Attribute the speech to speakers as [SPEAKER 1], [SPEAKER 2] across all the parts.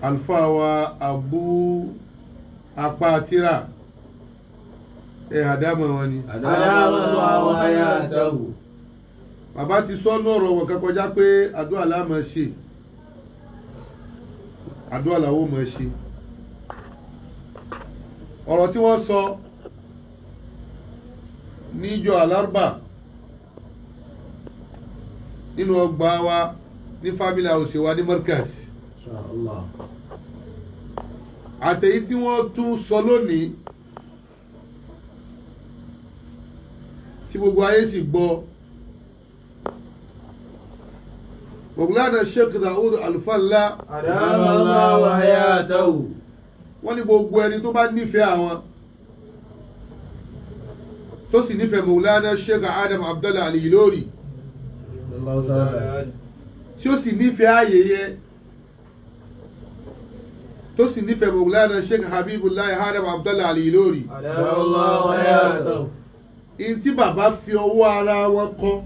[SPEAKER 1] Àlùfáà wa Abu apá tíra ẹ àdámọ̀ wọn ni.
[SPEAKER 2] أدام الله حياته.
[SPEAKER 1] Bàbá ti sọ lọ́rọ̀ wọn kan kọjá pé àdúrà la máa ṣe, àdúrà làwọn máa ṣe. Ọ̀rọ̀ tí wọ́n sọ níjọ́ alárùbá nínú ọgbà wa ní family house wa ní Markaz,
[SPEAKER 2] إن شاء الله.
[SPEAKER 1] Àtẹ̀yí tí wọ́n tún sọ lónìí tí gbogbo ayé sì gbọ́, Mọ̀gúlánà Sheikh Daoud Alfalla,
[SPEAKER 2] أدام الله حياته.
[SPEAKER 1] Wọ́n ní gbogbo ẹni tó bá nífẹ̀ẹ́ àwọn, tó sì nífẹ̀ẹ́ Mọ̀gúlánà Sheikh Adam Abdallah Al-Ilory,
[SPEAKER 2] الله تعالى.
[SPEAKER 1] tí ó sì nífẹ̀ẹ́ ààyè yẹn, tó sì nífẹ̀ẹ́ Mọ̀gúlánà Sheikh Habibullah Adam Abdallah Al-Ilory,
[SPEAKER 2] أدام الله حياته.
[SPEAKER 1] In tí bàbá fi ọwọ́ ara wọn kọ,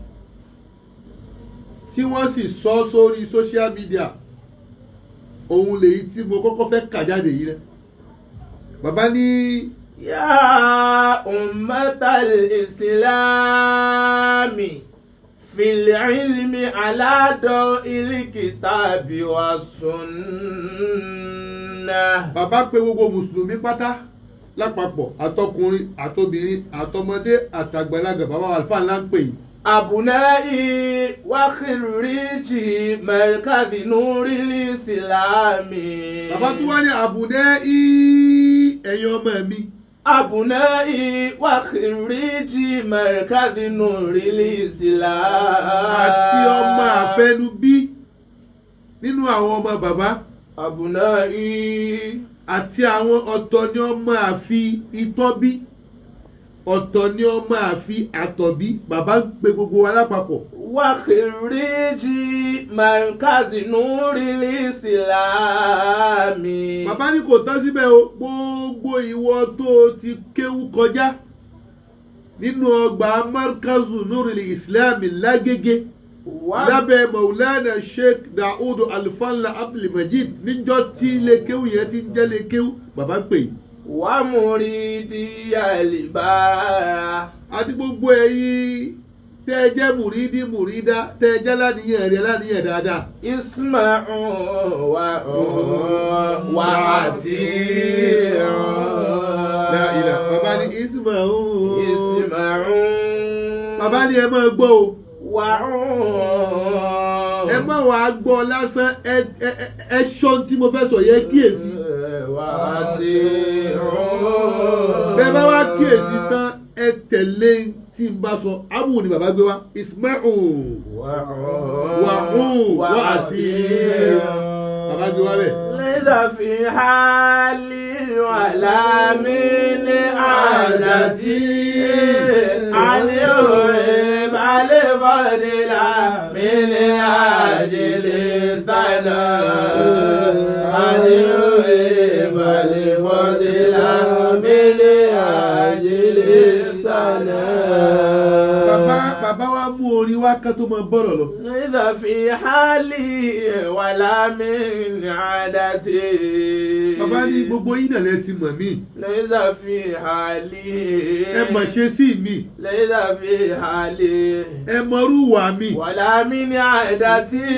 [SPEAKER 1] tí wọ́n sì sọ sórí social media, òun lèyí tí mo kọ́kọ́ fẹ́ kà jáde yìí rẹ. Bàbá ní:
[SPEAKER 3] يا أمة الإسلام في العلم على ضوء الكتاب والسنة.
[SPEAKER 1] Bàbá pé gbogbo mùsùlùmí pátá lápapọ̀, àtọkùnrin, àtobìnrin, àtọmọdé, àtàgbàlagbà, bàbá àlùfáà ńlá ń pè yìí.
[SPEAKER 3] أبنائي وخريجي مركز نور الإسلام.
[SPEAKER 1] Bàbá tó wá ní àbùdẹ́ í, ẹ̀yin ọmọ mi.
[SPEAKER 3] أبنائي وخريجي مركز نور الإسلام.
[SPEAKER 1] Àti ọmọ àfẹnubí nínú àwọn ọmọ bàbá.
[SPEAKER 3] أبنائي.
[SPEAKER 1] Àti àwọn, ọ̀tọ̀ ni ọmọ àfi itọ́ bí, ọ̀tọ̀ ni ọmọ àfi àtọ̀ bí. Bàbá ń pe gbogbo wa lápapọ̀.
[SPEAKER 3] وخريجي مركز نور الإسلام.
[SPEAKER 1] Bàbá ní kò tán síbẹ̀ o. Gbogbo ìwọ tó o ti kéwú kọjá nínú ọgbà Markazu Nurul Islam lágége lábẹ́ Maulana Sheikh Daoud Alfanla Abdulmajid, níjọ́ tí ilé kéwú yẹn ti ń jẹ́ lé kéwú, bàbá ń pè yìí.
[SPEAKER 3] ومريدي البارة.
[SPEAKER 1] Àti gbogbo ẹ̀yin tẹ́ ẹ jẹ́ mùrídìí, mùrídá, tẹ́ ẹ jẹ́ láníyàn rẹ̀, láníyàn dáadáa.
[SPEAKER 3] اسمعوا وأطيعوا.
[SPEAKER 1] La ilaha. Bàbá ní isma'u.
[SPEAKER 3] اسمعوا.
[SPEAKER 1] Bàbá ní ẹ máa gbọ́ o.
[SPEAKER 3] وعوا.
[SPEAKER 1] Ẹ má wàá gbọ́ lásán, ẹ ẹ ẹ ṣọ́ tí mo fẹ́ sọ yẹ, kíyèsí.
[SPEAKER 3] وأطيعوا.
[SPEAKER 1] Bẹ́ẹ̀ bá wá kíyèsí tán, ẹ tẹ̀lé tí n bá sọ. Ábù ni bàbá gbé wá, isma'u wa'u wa'ati'u. Bàbá gbé wá bẹ́ẹ̀.
[SPEAKER 3] ليس في حالي ولا من عادتي أن أحب الفضل من أجل الثناء، أن أحب الفضل من أجل الثناء.
[SPEAKER 1] Bàbá wa mú orin wá ká tó máa bọ̀rọ̀ lọ.
[SPEAKER 3] ليس في حالي ولا من عادتي.
[SPEAKER 1] Bàbá ní gbogbo yín náà lẹ ti mọ̀ mí.
[SPEAKER 3] ليس في حالي.
[SPEAKER 1] Ẹ mọ̀ ṣe sí mi.
[SPEAKER 3] ليس في حالي.
[SPEAKER 1] Ẹ mọrú wà mí.
[SPEAKER 3] ولا من عادتي.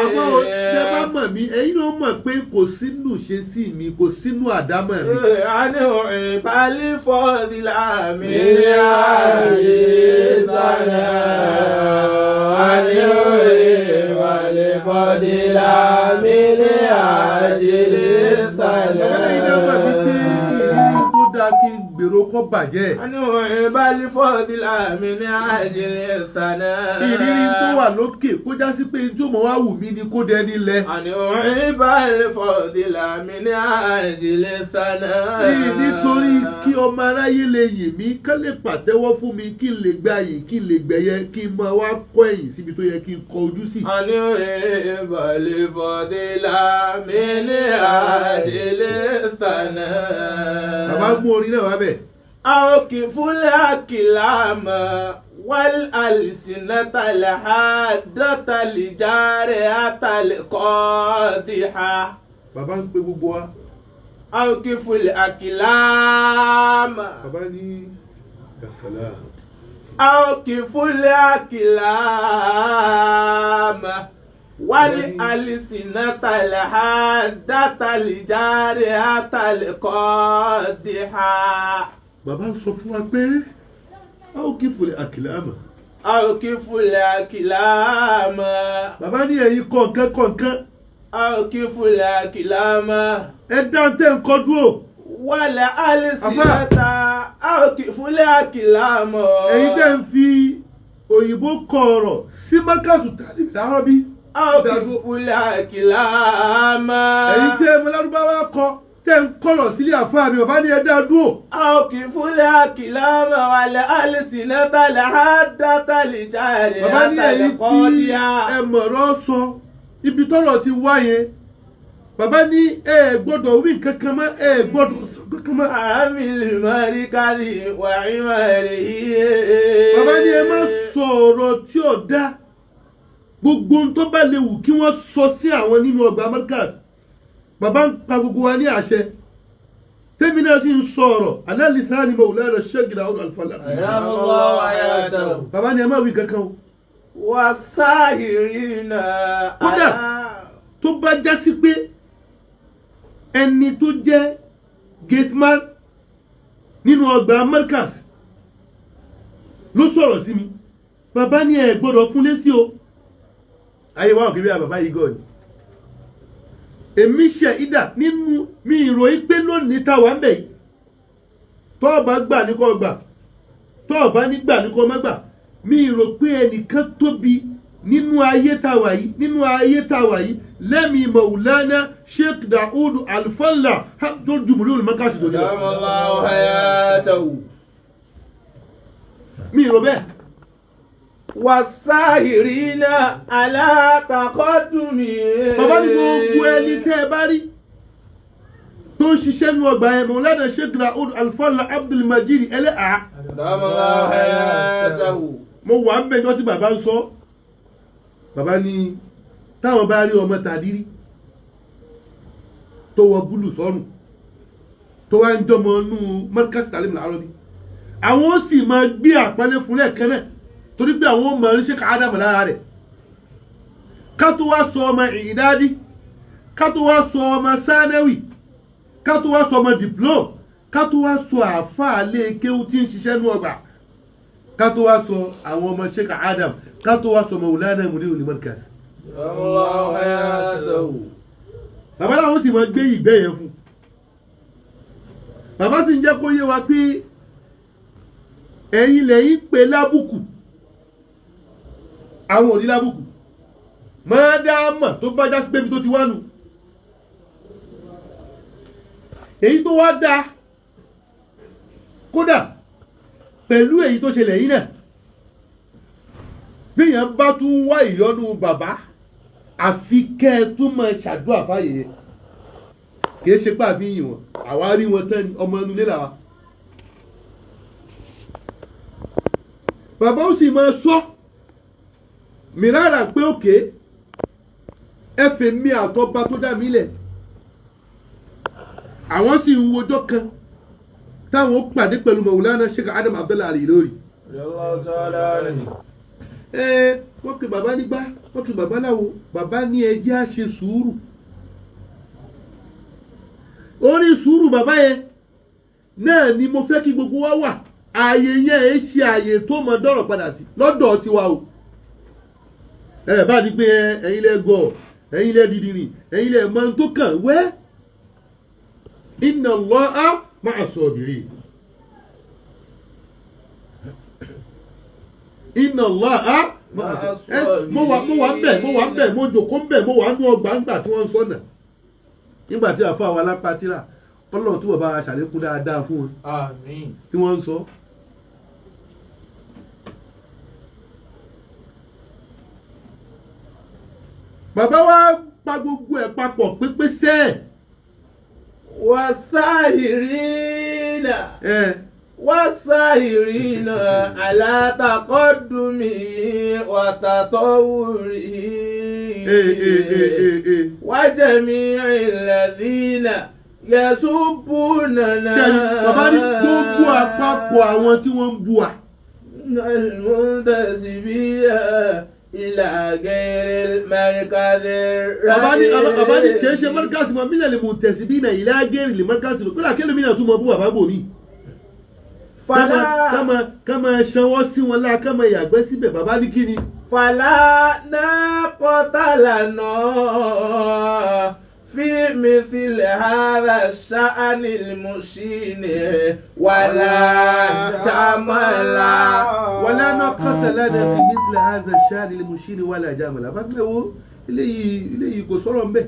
[SPEAKER 1] Àmọ́ tẹ bá mọ̀ mí, ẹ̀yin náà mọ̀ pé kò sínú ṣe sí mi, kò sínú àdámọ̀ mi.
[SPEAKER 3] أن أحب الفضل من
[SPEAKER 2] أجل الثناء، أن أحب الفضل من أجل
[SPEAKER 1] Bàbá lẹ́yìn náà mọ̀ mí pé
[SPEAKER 2] الثناء.
[SPEAKER 1] ìrírí tó dáa kí n gbèrò kọ́ bàjẹ́.
[SPEAKER 3] أن أحب الفضل من أجل الثناء.
[SPEAKER 1] Ìrírí tó wà lókè kó já sí pé tí ó mọ̀ wá wù mí ni kó dẹni lẹ.
[SPEAKER 3] أن أحب الفضل من أجل الثناء.
[SPEAKER 1] Nítorí kí ọmọ aráyé lè yìn mí, kán lè pàtẹ́wọ́ fún mi, kí n lè gba yìí, kí n lè gbẹ̀yẹ, kí n máa wá kọ́ ẹ̀yìn síbi tó yẹ kí n kọ ojú sí.
[SPEAKER 3] أن أحب الفضل من أجل الثناء.
[SPEAKER 1] Bàbá mú orin náà wá bẹ̀.
[SPEAKER 3] أوكف الأكلام. والألسنة الحادة الجارحة القادحة.
[SPEAKER 1] Bàbá ń pe gbogbo wa.
[SPEAKER 3] أوقفوا الأقلام.
[SPEAKER 1] Bàbá ní yasala.
[SPEAKER 3] أوقفوا الأقلام والألسنة الحادة الجارحة القادحة.
[SPEAKER 1] Bàbá ń sọ fún wa pé a ó kí fòlẹ̀ àkìlẹ̀ àmà.
[SPEAKER 3] أوقفوا الأقلام.
[SPEAKER 1] Bàbá ní ẹ̀yin kọ̀ọ̀kan kọ̀ọ̀kan.
[SPEAKER 3] أوقفوا الأقلام.
[SPEAKER 1] Ẹ dá ń tẹ́ nǹkan dúró.
[SPEAKER 3] والألسنة أوقفوا الأقلام.
[SPEAKER 1] Ẹ̀yin tẹ́ ń fi òyìnbó kọ ọ̀rọ̀ sí mọ́kàsù tàbí lárọ́bí.
[SPEAKER 3] أوقفوا الأقلام.
[SPEAKER 1] Ẹ̀yin tẹ́ ẹ mọ lárúbáwá kọ tẹ́ ń kọ̀rọ̀ sílé àfáà mi, bàbá ní ẹ dá dúró.
[SPEAKER 3] أوقفوا الأقلام والألسنة الحادة الجارحة
[SPEAKER 1] Bàbá ní ẹ̀yin tí ẹ
[SPEAKER 3] القادحة.
[SPEAKER 1] mọ̀rọ̀ sọ ibi tọ́rọ̀ ti wá yẹn. Bàbá ní ẹ gbọ́dọ̀ wí kankan mọ́, ẹ gbọ́dọ̀ sọ kankan mọ́.
[SPEAKER 3] عامل المركز وعماله.
[SPEAKER 1] Bàbá ní ẹ má sọ ọ̀rọ̀ tí ò dá. Gbogbo ohun tó bá lè wù kí wọ́n sọ sí àwọn nínú ọgbà Markaz. Bàbá ń pa gbogbo wa ní àṣẹ. Tẹ́mi náà sì ń sọ ọ̀rọ̀ ala lisani Mawlana Sheikh Daud Al-Falah.
[SPEAKER 2] أيام الله حياته.
[SPEAKER 1] Bàbá ní ẹ má wí kankan o.
[SPEAKER 3] والساهرين.
[SPEAKER 1] Kódà tó bá já sí pé ẹni tó jẹ́ gateman nínú ọgbà Markaz ló sọ̀rọ̀ sí mi, bàbá ní ẹ gbọ́dọ̀ fún lésì o. Ayé wa òkè bí i bàbá yìí gọ̀ ni. Èmi ṣe ìdà nínú mi ìròyìn pé lónìí táwa ń bẹ̀ yìí, tọ́ọ̀bá gbà ní kò gbà, tọ́ọ̀bá ní gbà ní kò má gbà, mi rò pé ẹnìkan tóbi nínú ayé táwa yìí, nínú ayé táwa yìí lẹ́mìí Mawlana Sheikh Daud Al-Fallah tó jùmùlù olùmọ́kàsí tó ní lọ.
[SPEAKER 2] أدام الله حياته.
[SPEAKER 1] Mi rò bẹ́ẹ̀.
[SPEAKER 3] والساهرين على تقدم.
[SPEAKER 1] Bàbá ní gbogbo ẹni tẹ́ ẹ bá rí tó ń ṣiṣẹ́ nu ọgbà ẹ̀ Mawlana Sheikh Daud Al-Fallah Abdul Majid ẹlẹ́à.
[SPEAKER 2] أدام الله حياته.
[SPEAKER 1] Mo wà ń bẹ̀ ní ọtí bàbá ń sọ. Bàbá ní táwọn bá rí ọmọ tàdírí tó wọ búlù sọ́rùn tó wá ń jọmọ inú Markaz Talim Al-Arabi, àwọn ó sì máa gbé àpọ́nlé fún lẹ́ẹ̀kan náà torí pé àwọn ó máa rí Sheikh Adam lára rẹ̀. Ká tó wá sọ ọmọ ìdádí, ká tó wá sọ ọmọ sanawi, ká tó wá sọ ọmọ diplom, ká tó wá sọ àáfàá lé kéwú tí ń ṣiṣẹ́ nú ọgbà, ká tó wá sọ àwọn ọmọ Sheikh Adam, ká tó wá sọ Mawlana Mudirul Markaz.
[SPEAKER 2] أدام الله حياته.
[SPEAKER 1] Bàbá làwọn sì máa gbé ìgbẹ́ yẹn fún. Bàbá sì ń jẹ́ kó yé wa pé ẹ̀yin lẹ́yìn pé lábùkù, àwọn ò ní lábùkù máa dá mọ̀ tó bá já sí pé ibi tó ti wá nù. Èyí tó wá dáa kódà pẹ̀lú èyí tó ṣẹlẹ̀ yìí náà, bíyàn bá tún wá ìyọ́nú bàbá, àfi kẹ́ ẹ tún máa ṣàdúrà fáyè yẹn. Kì í ṣe pé àfi yìn wọ́n, àwa rí wọn tán ni, ọmọ inú ilé làwa. Bàbá ó sì máa sọ mìíràn pé òkè ẹ fẹ́ mi àtọ́ba tó dá mi lẹ̀. Àwọn sì ń wojọ́ kan táwọn ó pàdé pẹ̀lú Mawlana Sheikh Adam Abdallah Al-Ilory.
[SPEAKER 2] الله تعالى عنه.
[SPEAKER 1] Ẹ wọ́n pe bàbá nígbà, wọ́n pe bàbá láwo, bàbá ní ẹ jẹ́ á ṣe sùúrù. Orí sùúrù bàbá yẹn náà ni mo fẹ́ kí gbogbo wa wà. Ààyè yẹn ẹ ṣe ààyè tó mọ dọ̀rọ̀ padà sí lọ́dọ̀ tiwa o. Ẹ bá ní pé ẹ̀yin lẹ gọ̀, ẹ̀yin lẹ dìdìrìn, ẹ̀yin lẹ mọ ohun tó kàn wẹ́. Inna Allaha ma'a sabirin. Inna Allaha ma'a sabirin. Mo wà ń bẹ̀, mo wà ń bẹ̀, mo jòkó ń bẹ̀, mo wà nú ọgbà ńgbà tí wọ́n ń sọ̀nà. Nígbà tí àfa wa lápá tíra, Ọlọ́run túbọ̀ bá wa ṣàlékún dáadáa fún wọn.
[SPEAKER 2] Àmín.
[SPEAKER 1] Tí wọ́n ń sọ. Bàbá wa pa gbogbo ẹ̀ papọ̀ pépé sẹ́ẹ̀.
[SPEAKER 3] Wasahirina. والسائرين على تقدمه وتطوره
[SPEAKER 1] Ee ee ee ee ee.
[SPEAKER 3] وجميع الذين يسبوننا
[SPEAKER 1] Kẹ́ni bàbá ní gbogbo àpapọ̀ àwọn tí wọ́n ń bu wa.
[SPEAKER 3] المنتسبين إلى غير المركز
[SPEAKER 1] Bàbá ní bàbá ní kìí ṣe
[SPEAKER 3] الرئيسي
[SPEAKER 1] mọ́ríkàsì mọ́ mílẹ̀ lè mú tẹ̀sí bí ilẹ̀ ilẹ̀ agẹ́rì lè mọ́ríkàsì lò kódà kí ẹlòmíràn tún mọ bú bàbá bò mí.
[SPEAKER 3] فلا
[SPEAKER 1] Ká máa ṣanwọ́ sí wọn láà ká máa yàgbẹ́ síbẹ̀ bàbá ní kí ni.
[SPEAKER 3] فلا ناقة لنا في مثل هذا الشأن المشين ولا جملا
[SPEAKER 1] wala naqata lana fi mithli hadha ash-shani al-mushin wala jamala. Bàbá ní wo eléyìí eléyìí kò sọ̀rọ̀ ńbẹ̀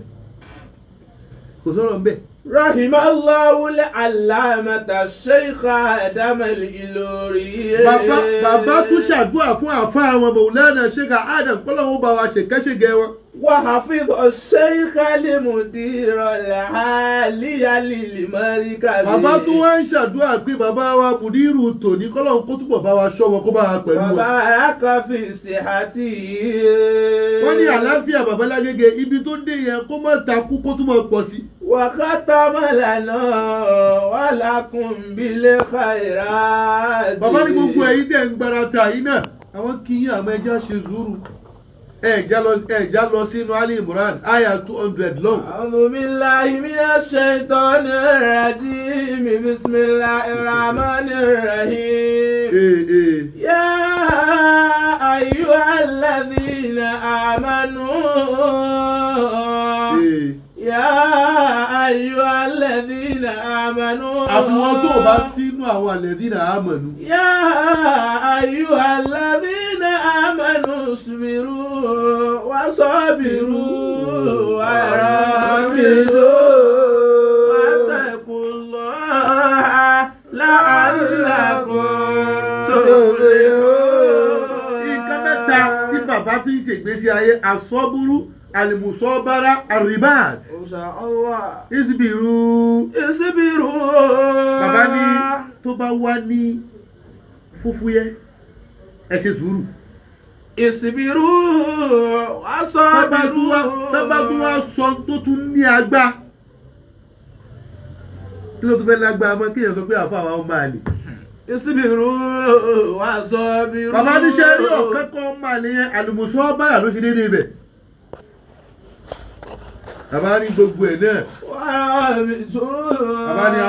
[SPEAKER 1] kò sọ̀rọ̀ ńbẹ̀.
[SPEAKER 3] رحم الله العلامة الشيخ آدم الإلوري
[SPEAKER 1] Bàbá bàbá tún ṣàdúrà fún àfa àwọn Maulana Sheikh Adam kọ́lọ́hún bá wa ṣèkẹ́ṣègẹ́ wọn.
[SPEAKER 3] وحفظ الشيخ المدير العالي للمركز
[SPEAKER 1] Bàbá tún wá ń ṣàdúrà pé bàbá wa mùdírù tòní kọ́lọ́hún kó túbọ̀ bá wa ṣọ́ wọn kó bá wa pẹ̀lú wọn.
[SPEAKER 3] وبارك في صحته
[SPEAKER 1] Wọ́n ní àlàáfíà bàbá Lágége ibi tó dé yẹn kó má takú kó túbọ̀ pọ̀ sí.
[SPEAKER 3] وختم لنا ولكم بالخيرات
[SPEAKER 1] Bàbá ní gbogbo ẹ̀yin tẹ̀ ń gbarata yìí náà àwọn kì í àmọ́ ẹja ṣe sùúrù ẹ̀já lọ sínú Ali Imran aya 200 lọ́hùn.
[SPEAKER 3] أعوذ بالله من الشيطان الرجيم بسم الله الرحمن الرحيم
[SPEAKER 1] Ee ee.
[SPEAKER 3] يا أيها الذين آمنوا
[SPEAKER 1] Ee.
[SPEAKER 3] يا أيها الذين آمنوا
[SPEAKER 1] Àfiwọ́n tó o bá sínú àwọn àlẹ́dínà àmọ̀nù.
[SPEAKER 3] يا أيها الذين آمنوا اصبروا وصابروا ورابطوا واتقوا الله لعلكم تفلحون
[SPEAKER 1] Nǹkan mẹ́ta tí bàbá fi ń ṣègbésí ayé àsọ́búrú àlùmùsọ́bára àríbáàt.
[SPEAKER 3] إن شاء الله
[SPEAKER 1] Ìsibìrú.
[SPEAKER 3] اصبروا
[SPEAKER 1] Bàbá ní tó bá wá ní fúfúyẹ́ ẹ ṣe sùúrù.
[SPEAKER 3] اصبروا
[SPEAKER 1] Tọ́ba tún wá
[SPEAKER 3] وصابروا
[SPEAKER 1] sọ tó tún ní agbá. Kí ló tún fẹ́ lágbára mọ́ kéèyàn sọ pé àfọ àwọn ọmọ àlè.
[SPEAKER 3] اصبروا وصابروا
[SPEAKER 1] Bàbá ní ṣe rí ọ̀kan kan ọmọ àlè yẹn àlùmùsọ́bára ló ṣe déédéé bẹ̀. Bàbá ní gbogbo ẹ̀ náà.
[SPEAKER 3] ورابطوا
[SPEAKER 1] Bàbá ní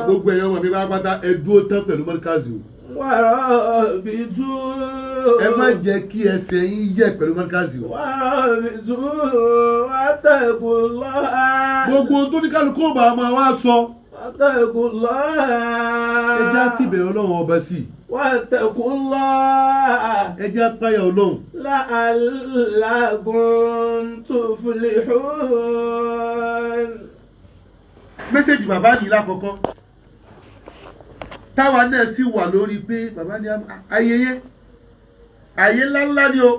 [SPEAKER 1] gbogbo ẹ̀yọ́ ọmọ mi pátápátá ẹ dúró tán pẹ̀lú mọ́ríkàzì o.
[SPEAKER 3] ورابطوا
[SPEAKER 1] Ẹ má jẹ́ kí ẹsẹ̀ yín yẹ̀ pẹ̀lú mọ́ríkàzì o.
[SPEAKER 3] ورابطوا واتقوا الله
[SPEAKER 1] Gbogbo ohun tó ní kálukú ọba máa wá sọ.
[SPEAKER 3] واتقوا الله
[SPEAKER 1] Ẹ já fìbẹ̀rẹ̀ Ọlọ́run ọba sí i.
[SPEAKER 3] واتقوا الله
[SPEAKER 1] Ẹ já páyà Ọlọ́run.
[SPEAKER 3] لعلكم تفلحون
[SPEAKER 1] Mẹ́sẹ̀jì bàbá yìí lákọ̀ọ́kọ́. Táwa náà sì wà lórí pé bàbá ní ayẹyẹ. Ayé ńláńlá ni o.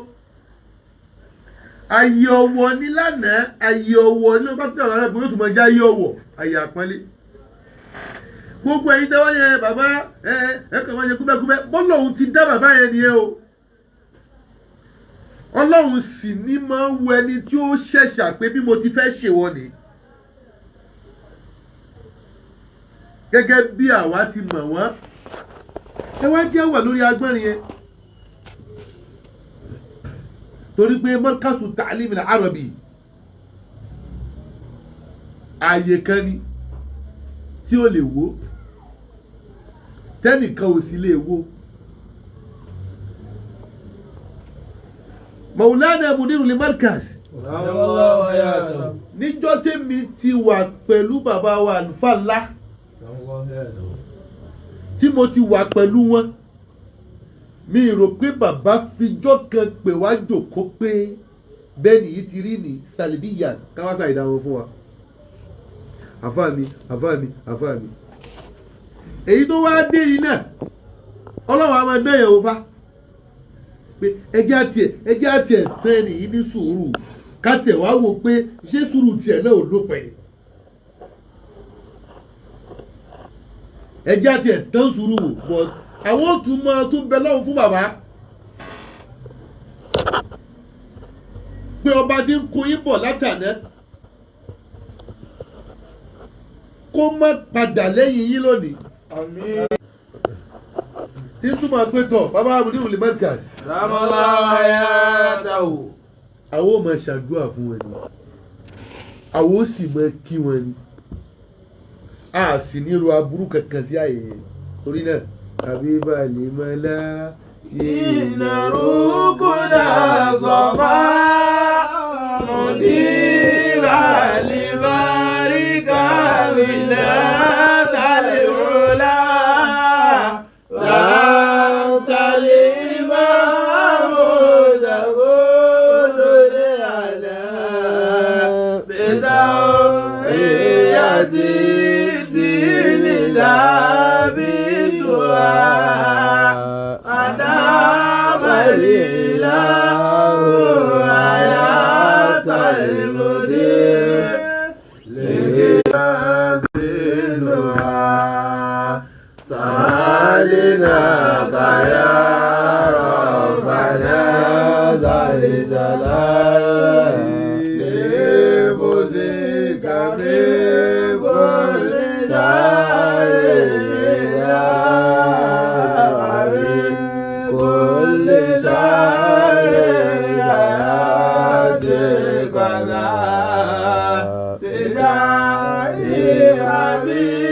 [SPEAKER 1] Ayé ọwọ́ ní lánàá, ayé ọwọ́ ní ọba tó dàgbà rẹ̀ yóò tún máa jẹ́ ayé ọwọ́, ayé àpọ́nlé. Gbogbo ẹ̀yin tẹ́wọ́ yẹn bàbá ẹ ẹ kàn máa ṣe kúbẹ́kúbẹ́ bọ́lá òun ti dá bàbá yẹn nìyẹn o. Ọlọ́run sì ní máa ń wo ẹni tí ó ṣẹ̀ṣà pé bí mo ti fẹ́ ṣèwọ ni. Gẹ́gẹ́ bí àwa ti mọ̀ wọ́n. Ẹ wá jẹ́ wà lórí agbọ́nrin yẹn. Torí pé Markazu Ta'lim al-Arabi ààyè kan ni tí ó lè wó tẹ́nìkan ò sì lè wó. Maulana Mudiru li Markaz
[SPEAKER 2] الله حياته
[SPEAKER 1] níjọ́ tèmi ti wà pẹ̀lú bàbá wa àlùfáà ńlá
[SPEAKER 2] الله حياته
[SPEAKER 1] tí mo ti wà pẹ̀lú wọn mi rò pé bàbá fijọ́ kan pè wá jòkó pé bẹ́ẹ̀ nìyí ti rí ní salibiya káwáṣá ìdáhùn fún wa àfáà mi àfáà mi àfáà mi èyí tó wá dé yìí náà ọlọ́run á máa dán yẹn o fa pé ẹjẹ́ àti ẹ̀ ẹjẹ́ àti ẹ̀ tán ẹni yìí ní sùúrù ká tiẹ̀ wá wò pé ṣé sùúrù tiẹ̀ náà ò lópin. Ẹjẹ́ àti ẹ̀tàn sùúrù wò, but àwọn ò tún máa tún bẹ lọ́hùn fún bàbá pé ọba tí ń kun yín bọ̀ látàná kó má padà lẹ́yìn yín lónìí.
[SPEAKER 3] Àmín.
[SPEAKER 1] Tí ń túmọ̀ pé tọ̀ bàbá àbúrò ìwòlè Markaz.
[SPEAKER 3] Ramallahu hayatahu.
[SPEAKER 1] Àwọn ò máa ṣàdúrà fún wọn ni, àwọn ò sì máa kí wọn ni, a sì ní ro aburú kankan sí àyè yẹn. Torí náà àbí balẹ̀ mọ́lá
[SPEAKER 3] Inna rukuna safa mudira libarika minata al-ula anta al-imamu taqulu ala bidawiyati dini la bidua أدام الإله حياة المدير لذلها سألناك يا ربنا ذا الجلال
[SPEAKER 1] لبوزك من كل
[SPEAKER 3] شر كل شر يأتيك لا بداء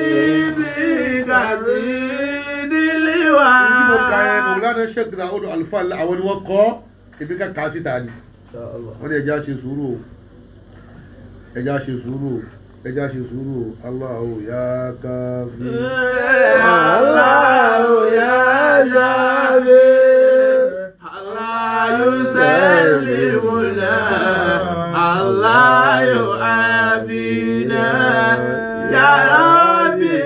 [SPEAKER 3] حبيبك زيد
[SPEAKER 1] Ibi mo ka ẹ
[SPEAKER 3] اللواء
[SPEAKER 1] Mọ̀lánà Sheikh Daoud Alfa àwọn ni wọ́n kọ́ ebi ká kà á síta ni. Wọ́n ní ẹja ṣe sùúrù o, ẹja ṣe sùúrù o, ẹja ṣe sùúrù o, Allahu ya kafi.
[SPEAKER 3] الله يا شافي الله يسلمنا الله يعافينا يا ربي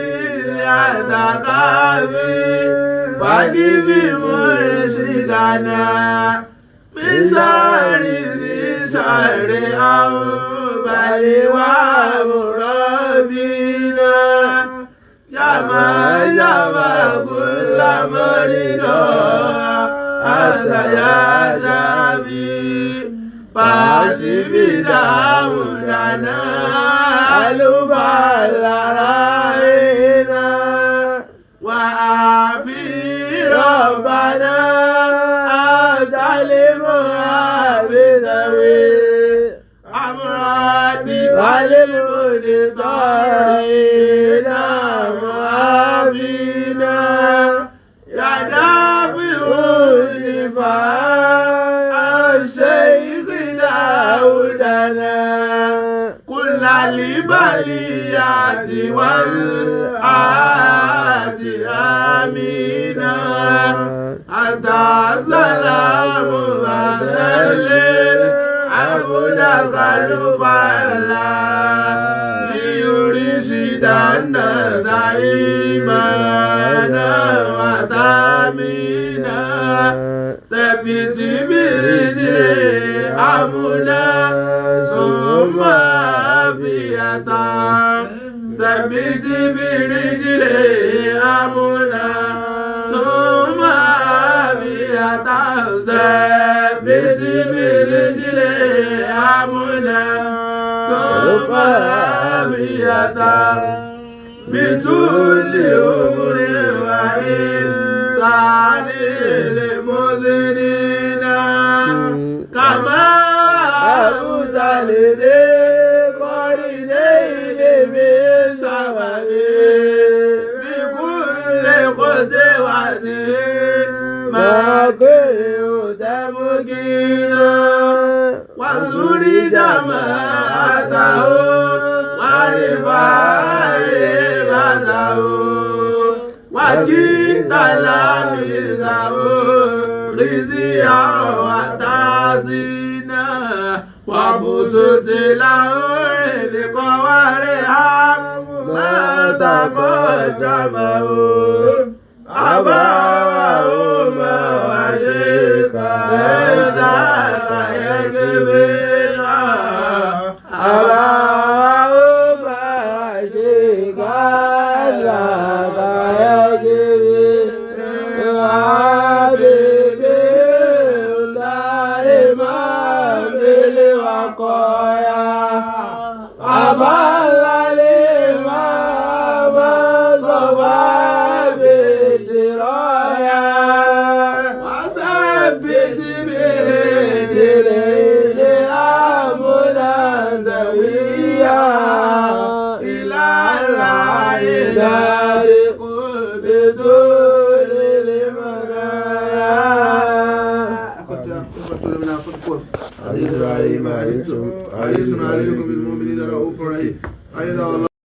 [SPEAKER 3] أنت كافي فاجب مرشدنا من شر ذي شر أنبل ومربينا يا من جمع كل مريض أنت يا شافي فاشف داودنا الفلرائنا وعافي ربنا أنت المعافي أمراض والمضطرين معافينا يا دافع الدفاع الشيخ داودنا كل البليات والآت آمينا أنت السلام وسلم عبدك الفلا ليرشد الناس إيمانا وتامينا ثبت برجلي أمنا ثم عافية ثبت برجلي أمنا ثم عافية ثبت برجلي أمنا ثم عافية بطول عمر وإنسان للمؤمنين كما أبو ذي قرنين من سبب بكل قدوة ما كنت مكينا وانصر جماعته ورفع عباده وكيد تلاميذه خزيا وتعزينا وبسط له الرزق وارحم ما تقدمه أباهما وشركا ذاك يكفينا
[SPEAKER 2] أباهما وشركا ذاك
[SPEAKER 3] púpọ̀.
[SPEAKER 2] عزيز عليه ما عنتم
[SPEAKER 3] حريص عليكم بالمؤمنين رؤوف رحيم. أيضا.